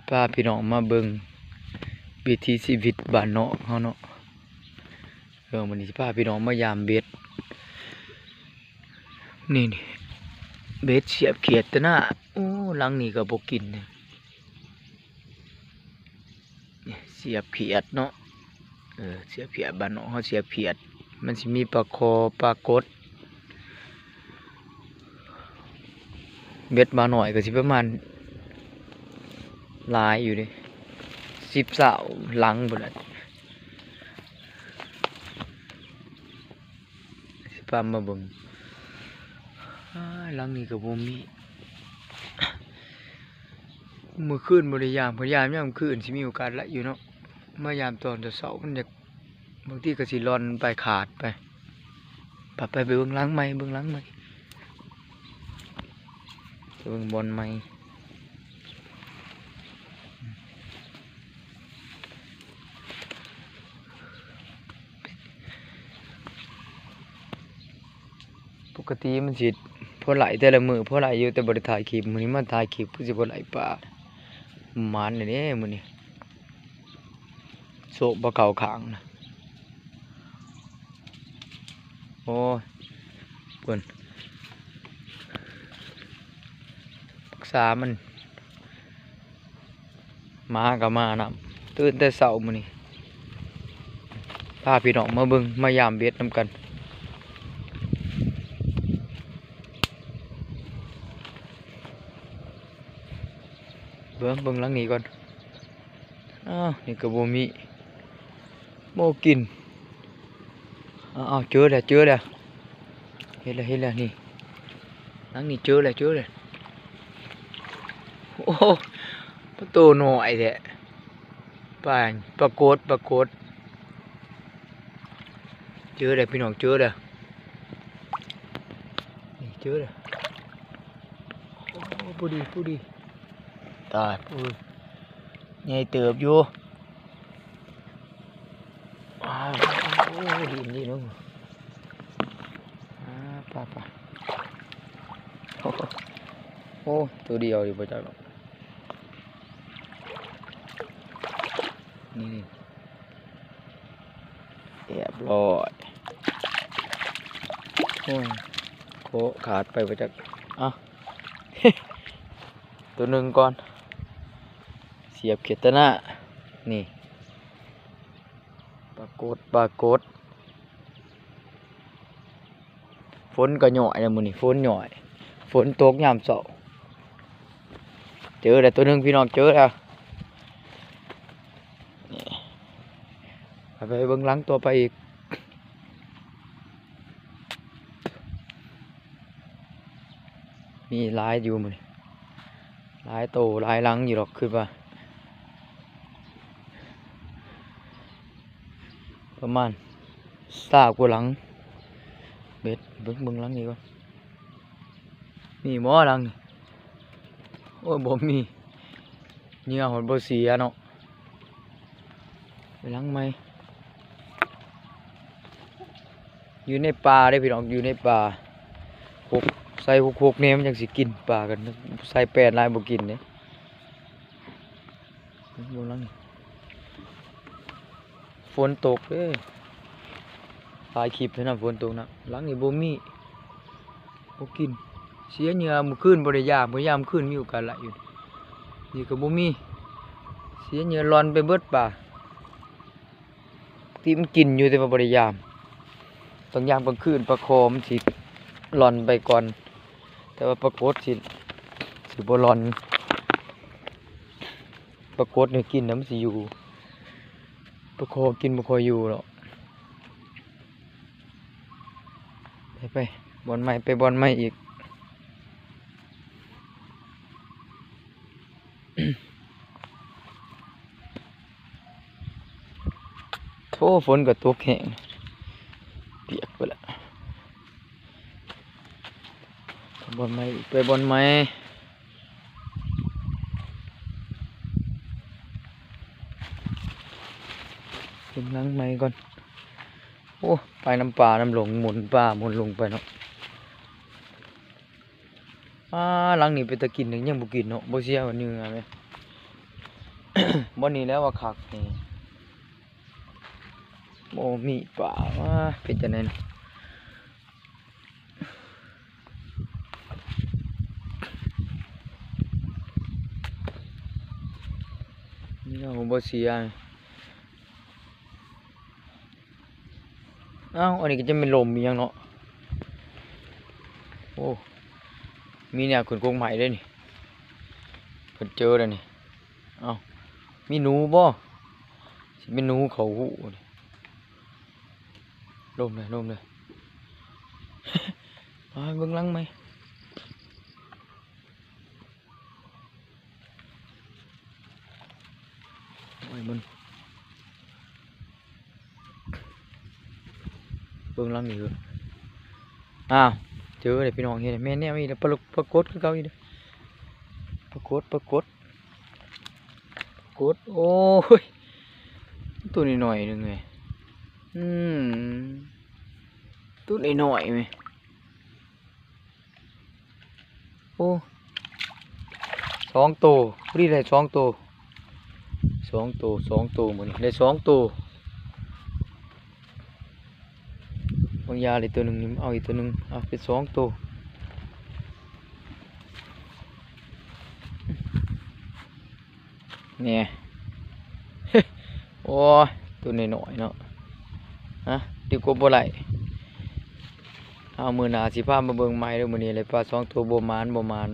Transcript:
ພາພີ່ນ້ອງມາເບິ່ງວິຖີຊີວິດບ້ານນອກເຮົາເນາະ. ເອີ ມື້ນີ້ຊິພາພີ່ນ້ອງມາຢາມເບັດ. ນີ້ໆ ເບັດສຽບຂຽດຕະນະ. ໂອ້ ຫຼັງນີ້ກໍບໍ່ກິນເດ້. ນີ້ ສຽບຂຽດເນາະ. ເອີ ສຽບຂຽດ ບ້ານນອກເຮົາສຽບຂຽດ. ມັນຊິມີປາຄໍ່ ປາກົດ. ເບັດມາໜ້ອຍກໍຊິປະມານຫຼາຍຢູ່ເດ້ ສິບ ຊາວຫຼັງພຸ້ນແຫຼະ. ຊິພາມາເບິ່ງ. ອ້າຍ ຫຼັງນີ້ກໍບໍ່ມີ. ມື້ຄືນບໍ່ໄດ້ຢາມ, ຄັນຢາມຍາມຄືນຊິມີໂອກາດຫຼາຍຢູ່ເນາະ. ມາຢາມຕອນເຊົ້າໆ ມັນຢາກ ບາງທີກໍຊິລ່ອນໄປຂາດໄປ. ໄປ ໄປ ໄປເບິ່ງຫຼັງໃໝ່ ເບິ່ງຫຼັງໃໝ່ ໄປເບິ່ງບ່ອນໃໝ່. ປົກກະຕິມັນຊິພໍໄຫຼແຕ່ລະມື້ ພໍໄຫຼຢູ່ ແຕ່ບໍ່ໄດ້ຖ່າຍຄລິບ. ມື້ນີ້ມາຖ່າຍຄລິບຄືຊິບໍ່ໄຫຼປາ. ໝານແລ້ວເດ້ມື້ນີ້. ໂຊກບໍ່ເຂົ້າຂ້າງນະ. ໂອ້ຍ ເພິ່ນ ປັກສາມັນ ໝາກໍມານຳ. ຕື່ນແຕ່ເຊົ້າມື້ນີ້ ພາພີ່ນ້ອງມາເບິ່ງ ມາຢາມເບັດນຳກັນ. ເບິ່ງ ເບິ່ງຫຼັງນີ້ກ່ອນ. ອ້າວ ນີ້ກໍບໍ່ມີ ບໍ່ກິນ. ອ້າວ ເຈີແລ້ວ ເຈີແລ້ວ ເຫັນແລ້ວ ເຫັນແລ້ວ. ນີ້ ຫຼັງນີ້ເຈີແລ້ວ ເຈີແລ້ວ. ໂອ້ ປາໂຕນ້ອຍແທ້. ປາ ປາກົດ ປາກົດ. ເຈີແລ້ວພີ່ນ້ອງ ເຈີແລ້ວ ນີ້ ເຈີແລ້ວ. ໂອ້ ພໍດີ ພໍດີ. ຕາຍ ໂອ້ຍ ໃຫຍ່ເຕີບຢູ່. ອ້າວ ໂອ້ ດິນ ດິນ. ໂອ້ ອ້າ ປາ ປາ. ໂອ້ ໂຕດຽວຢູ່ບໍ່ຈັກດອກ. ນີ້ ຮຽບຮ້ອຍ. ໂອ້ຍ ໂຄະຂາດໄປບໍ່ຈັກ. ເອົ້າ ໂຕໜຶ່ງກ່ອນ ສຽບຂຽດຕະນະ. ນີ້ ປາກົດ ປາກົດ. ຝົນກໍຍ້ອຍແລ້ວມື້ນີ້ ຝົນຍ້ອຍ ຝົນຕົກຍາມເຊົ້າ. ເຈີແລ້ວໂຕໜຶ່ງພີ່ນ້ອງ ເຈີແລ້ວ. ນີ້ ໄປເບິ່ງຫຼັງຕໍ່ໄປອີກ. ມີຫຼາຍຢູ່ມື້ນີ້ ຫຼາຍໂຕຫຼາຍຫຼັງຢູ່ດອກ ຄິດວ່າ ປະມານຊາວກວ່າຫຼັງ. ເບັດ ເບິ່ງ ເບິ່ງຫຼັງນີ້ກ່ອນ. ມີບໍ່ຫຼັງນີ້? ໂອ້ຍ ບໍ່ມີ. ເຫຍື່ອຮອດບໍ່ເສຍເນາະ. ໄປຫຼັງໃໝ່. ຢູ່ໃນປ່າເດ້ພີ່ນ້ອງ ຢູ່ໃນປ່າ. ຫົກ ໃສ່ຫົກໆ ແນ່ ມັນຈັ່ງຊິກິນປາກັນ. ໃສ່ແປດຫຼາຍບໍ່ກິນເດ້. ເບິ່ງຫຼັງນີ້ ຝົນຕົກເດ້. ຖ່າຍຄລິບໃຫ້ນຳ ຝົນຕົກນະ. ຫຼັງນີ້ບໍ່ມີ ບໍ່ກິນ. ເສຍເຫຍື່ອມື້ຄືນບໍ່ໄດ້ຢາມ, ບໍ່ຢາມຄືນມີໂອກາດຫຼາຍຢູ່. ນີ້ກໍບໍ່ມີ. ເສຍເຫຍື່ອລ່ອນໄປເບິດປາ. ທີ່ມັນກິນຢູ່ ແຕ່ວ່າບໍ່ໄດ້ຢາມ. ຕ້ອງຢາມກາງຄືນ ປາຄໍ່ມັນຊິລ່ອນໄປກ່ອນ. ແຕ່ວ່າປາກົດຊິ ຊິບໍ່ລ່ອນ. ປາກົດນີ້ກິນແລ້ວມັນຊິຢູ່. ປາຄໍ່ກິນບໍ່ຄ່ອຍຢູ່ດອກ. ໄປ ໄປບ່ອນໃໝ່ ໄປບ່ອນໃໝ່ອີກ. ໂອ້ ຝົນກໍຕົກແຮງ ປຽກໄປລະ. ໄປບ່ອນໃໝ່ ໄປບ່ອນໃໝ່. ເບິ່ງຫຼັງໃໝ່ກ່ອນ. ໂອ້ ໄປນຳປ່ານຳລົງ ໝູນປ່າໝູນລົງໄປເນາະ. ອ່າ ຫຼັງນີ້ເປັນຕາກິນ ຍັງບໍ່ກິນເນາະ. ບໍ່ເສຍເຫຍື່ອເລີຍ. ບ່ອນນີ້ແຫຼະວ່າຄັກນີ້ ໂອ້ ມີປາ ເປັນຈັ່ງໃດນະ? ເຮົາບໍ່ເສຍ. ອ້າວ ອັນນີ້ກໍຈະແມ່ນລົມອີ່ຫຍັງເນາະ. ໂອ້ ມີແນວຂຶ້ນກົກໄມ້ເດ້ນີ້ ເພິ່ນເຈີແລ້ວນີ້. ເອົ້າ ມີໜູບໍ່? ຊິເປັນໜູເຂົ້າຫູນີ້. ລົມເລີຍ ລົມເລີຍ. ມາເບິ່ງຫຼັງໃໝ່. ໂອ້ຍ ມັນ ເບິ່ງຫຼັງນີ້ເອີ. ອ້າວ ເຈີເດ້ພີ່ນ້ອງເອີຍ. ແມ່ນແນວນີ້ແຫຼະ ປາ ປາກົດຄືເກົ່າອີກເດ້. ປາກົດ ປາກົດ ປາກົດ. ໂອ້ຍ ໂຕນ້ອຍໆໜຶ່ງເວີຍ. ອືມ ໂຕນ້ອຍໆເວີຍ. ໂອ້ ສອງໂຕ ພໍດີໄດ້ສອງໂຕ ສອງໂຕ ສອງໂຕ ມື້ນີ້ໄດ້ສອງໂຕ. ບາງຢ່າງໄດ້ໂຕໜຶ່ງ ເອົາອີກໂຕໜຶ່ງ ເອົາເປັນສອງໂຕ. ແນ່ ໂອ້ຍ ໂຕນ້ອຍໆເນາະ. ຮະ ດີກວ່າບໍ່ໄດ້. ເອົາ ມື້ໜ້າຊິພາມາເບິ່ງໃໝ່ເດີ. ມື້ນີ້ໄດ້ປາສອງໂຕ ບໍ່ໝານ ບໍ່ໝານ.